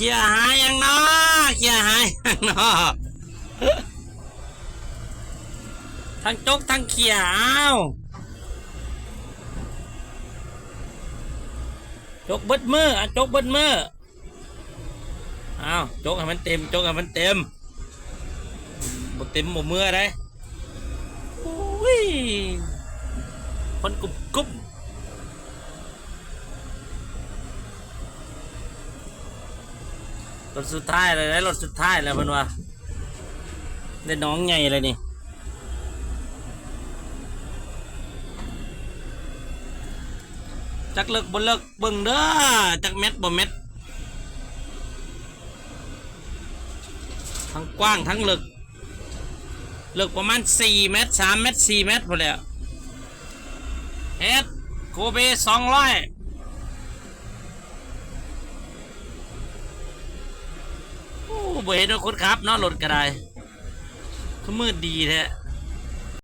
ເຄຍຫາຫຍັງເນາະ ເຄຍຫາຫຍັງເນາະ ທັງຈົກທັງເຄຍ ອ້າວ ຈົກເບິດມື້ ອາ ຈົກເບິດມື້ ອ້າວ ຈົກໃຫ້ມັນເຕັມ ຈົກໃຫ້ມັນເຕັມ ບໍ່ເຕັມບໍ່ເມືອໃດ໋ ໂອ້ຍ ຄົນກຸບໆ ລົດສຸດທ້າຍແລ້ວ ລົດສຸດທ້າຍແລ້ວເພິ່ນວ່າ ໄດ້ໜອງໃຫຍ່ແລ້ວນີ້ ຈັກເລິກບໍ່ເລິກ ເບິ່ງເດີ ຈັກແມັດບໍ່ແມັດ ທັງກວ້າງທັງເລິກ ເລິກປະມານສີ່ແມັດ ສາມແມັດ ສີ່ແມັດພຸ້ນແຫຼະ ເຮັດ ໂກເບ ສອງຮ້ອຍ ໂອ້ ບໍ່ເຫັນວ່າຄົນຂັບເນາະ ລົດກະໄດ້ ຄືມືດດີແທ້